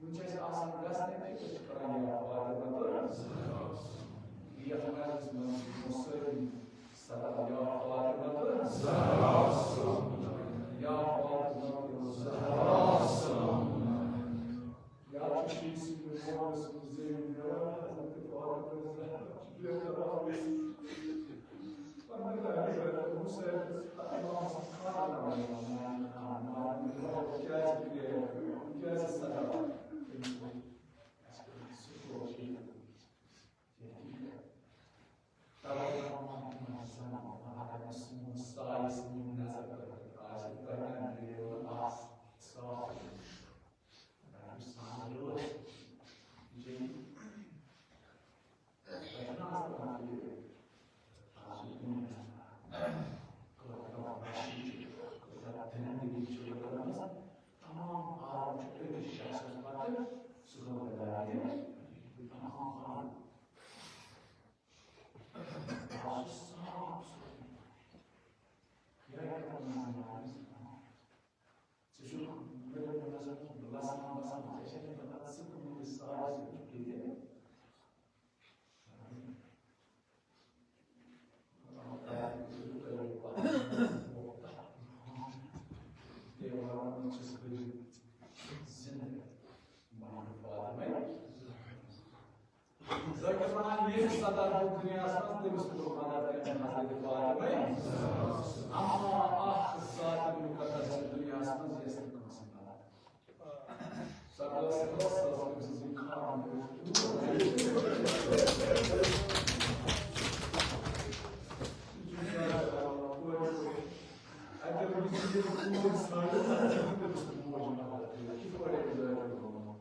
وٕنۍ چھِ اَسہِ آسان گژھنٕے تہٕ أسۍ چھِ پَران یا فاطمہ تہٕ زہرا۔ یَتھ مرضَس منٛز یِمو سٲری صدا یا فاطمہ تہٕ زہرا، یا فاطمہ تہٕ زہرا۔ یا چھُ شیٖشہٕ سٕنٛدِ مولوی سٕنٛدِ زیوِ نیران حضرت فاطمہ زہرا چھِ بے قرار۔ ییٚمِس سطح دُنیاہَس منٛز تٔمِس کوٚر مدد تٔمۍ حضرت فاطمہ۔ اما اکھ ذات مقدس چھِ دُنیاہَس منٛز یۄس نہٕ کٲنٛسہِ مدد۔ سۄ ٲس، سۄ ٲس تٔمۍ سٕنٛز یہِ خان۔ اگر أمِس یہِ کوٗر ژھانٛڈِ، تٔمِس چھُ موج مدد کٔرِتھ۔ یہِ پٲٹھۍ أمِس دٲدۍ کوٚرمُت۔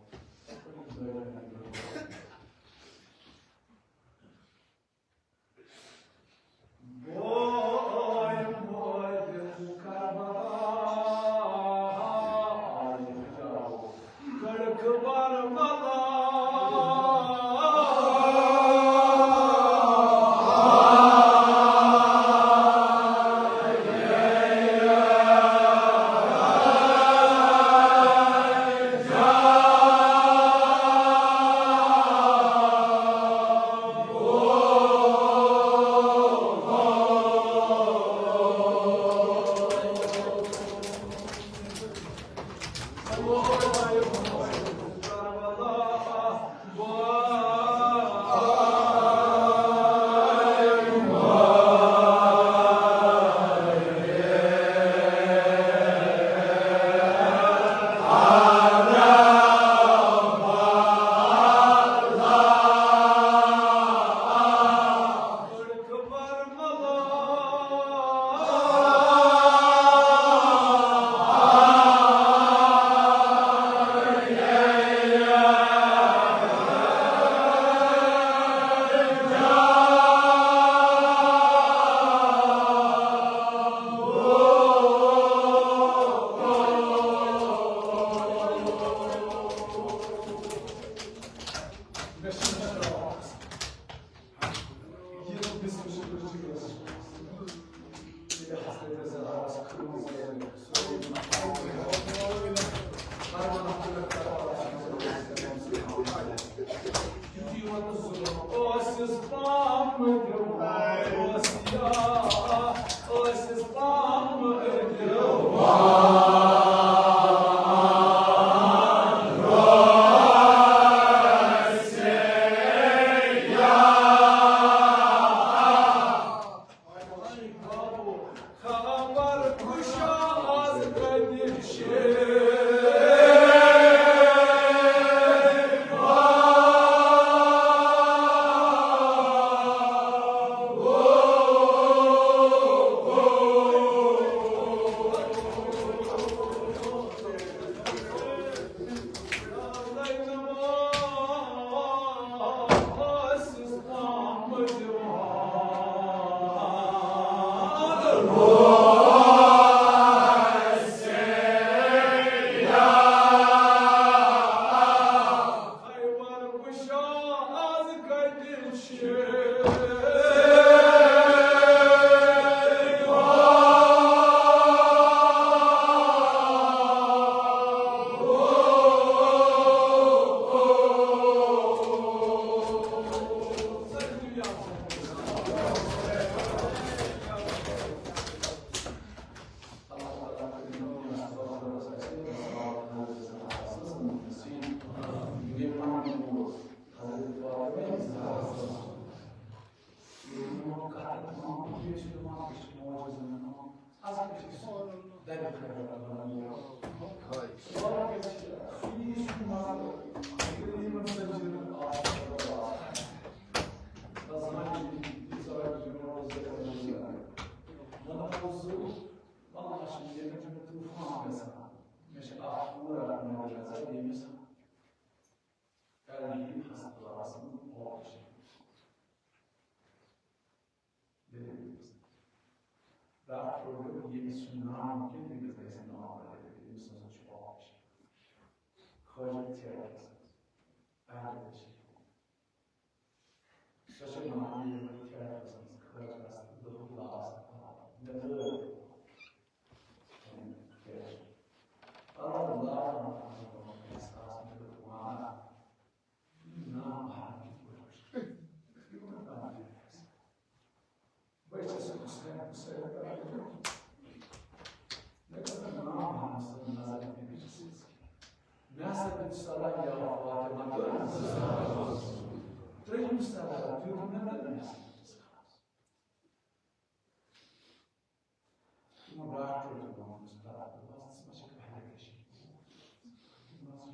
ڈاکٹر دوٚپ، ییٚمِس چھُ ناو کینٛہہ، تٔمِس گژھِ ناو رٔٹِتھ، ییٚمِس ہسا چھُ آپریشن۔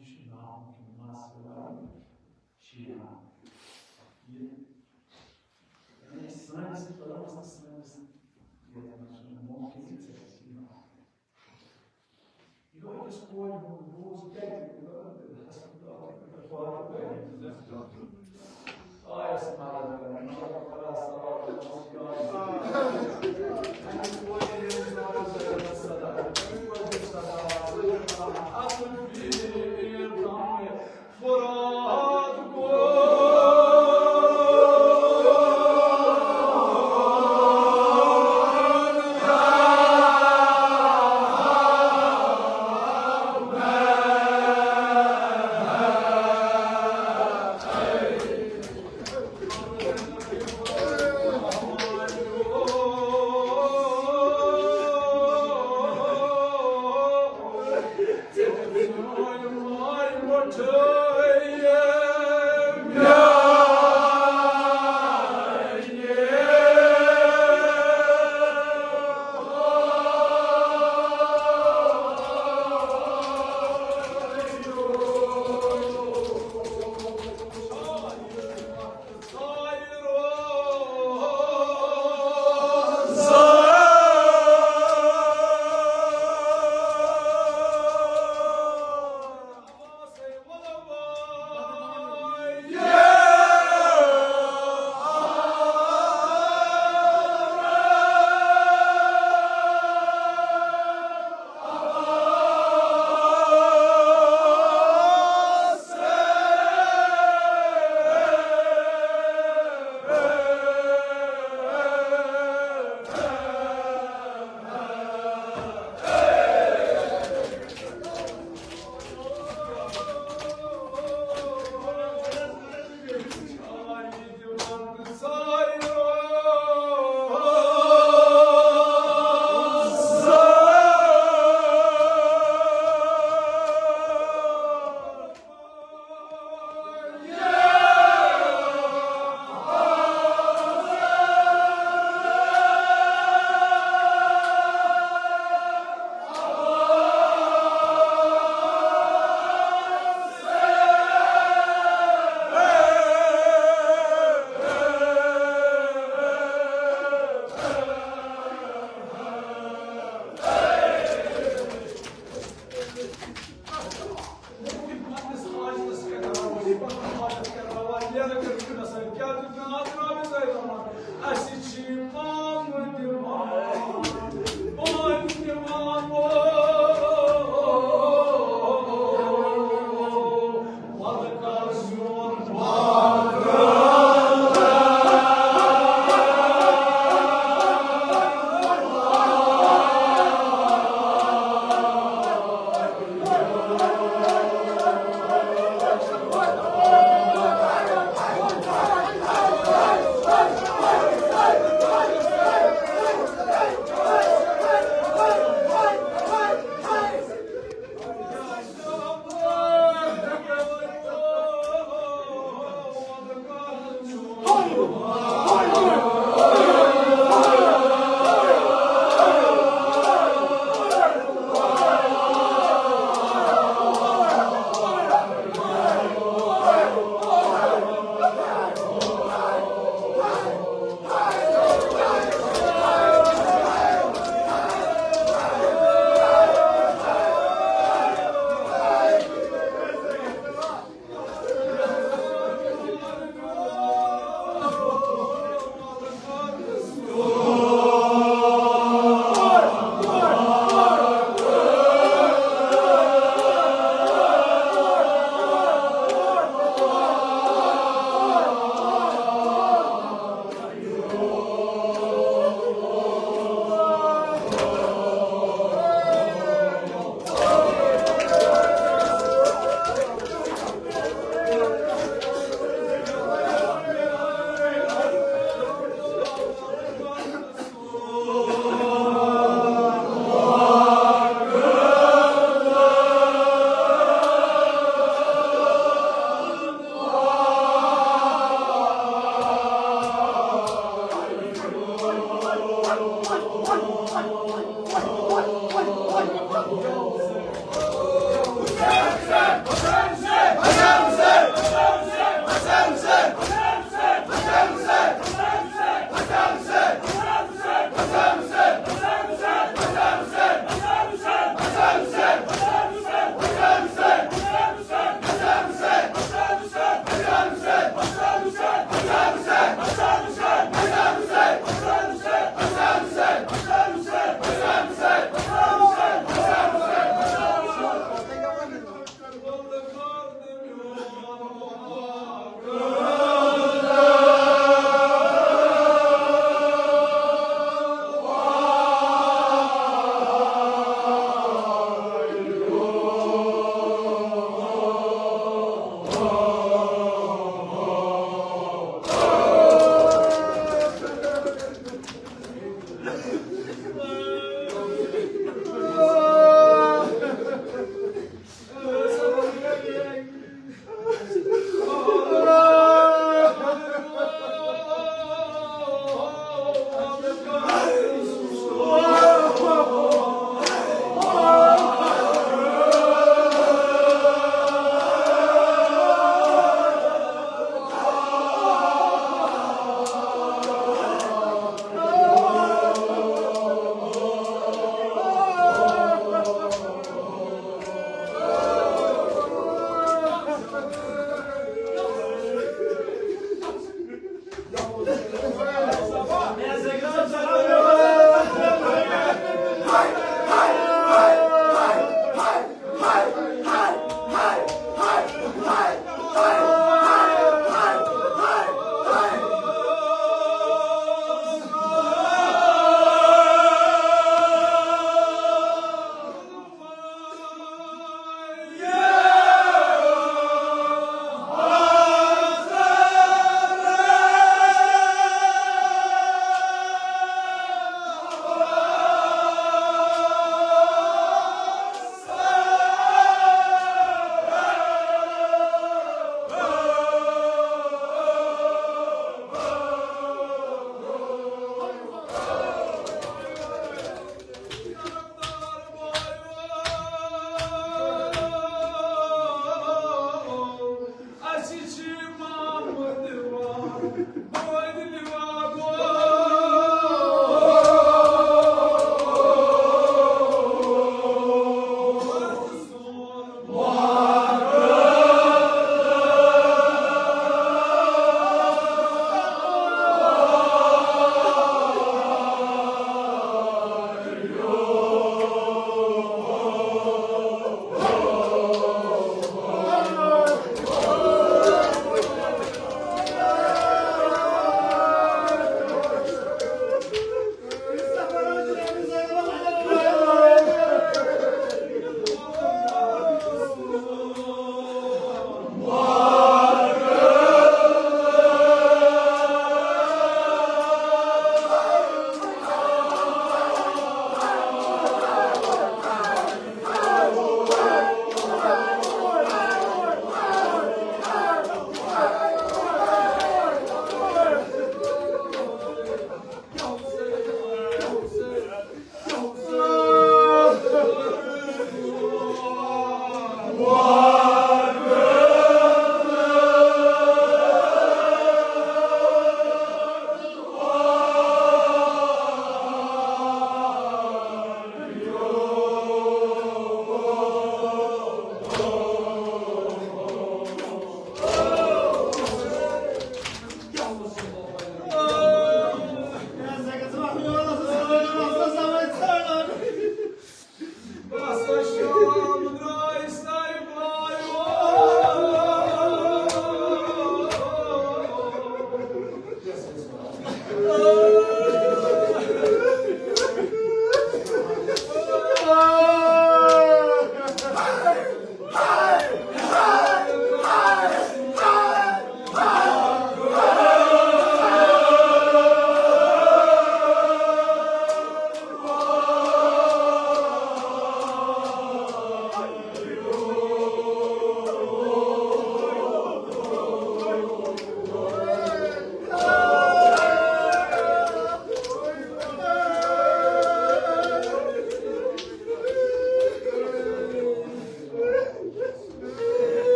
یہِ چھُ ناو کہِ مَس شیٖران۔ یہِ، یعنی سٲنِس قلمَس تہٕ سٲنِس یَتھ منٛز چھُنہٕ مُمکِن کہِ ژےٚ گژھِ یہِ ناو۔ یہِ گوٚو أکِس کورِ ہُنٛد بوز کَتہِ؟ آیَس مدد کران، مطلب، خدا سوال۔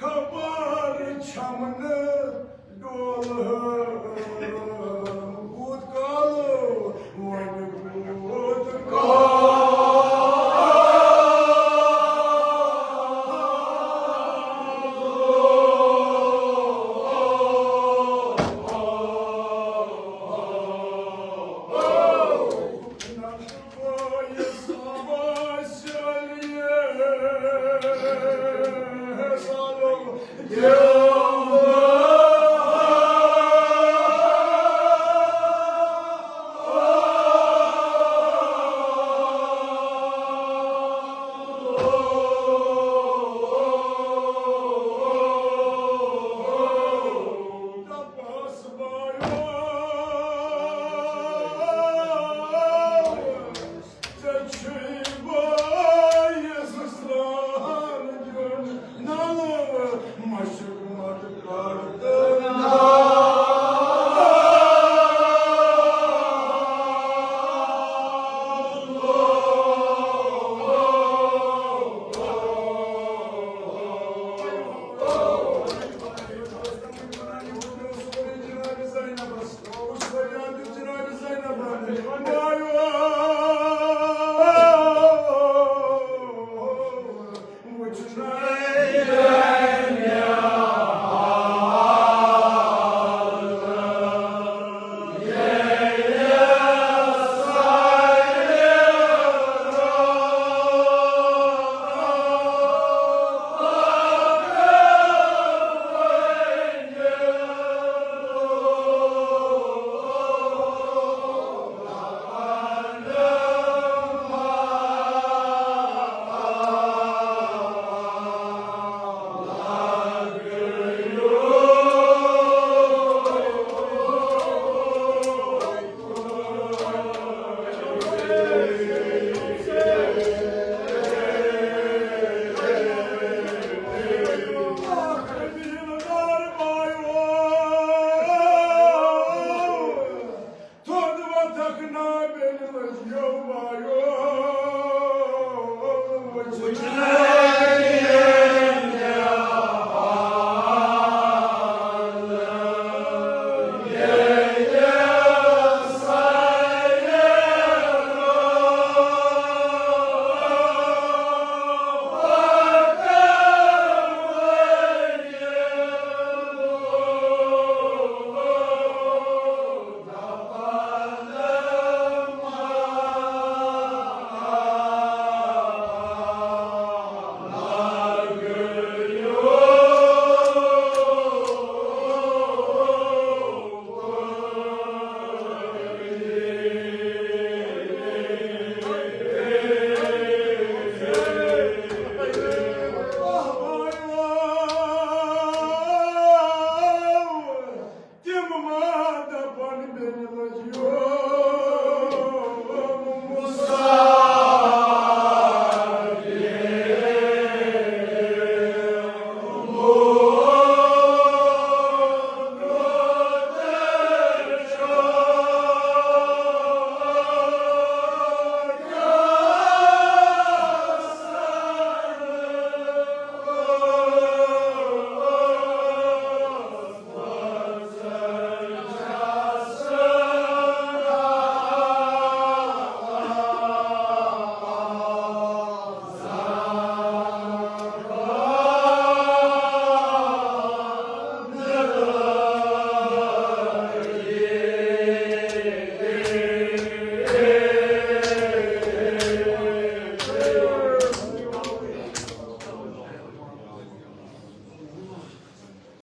خبر چھم نہٕ ڈولہٕ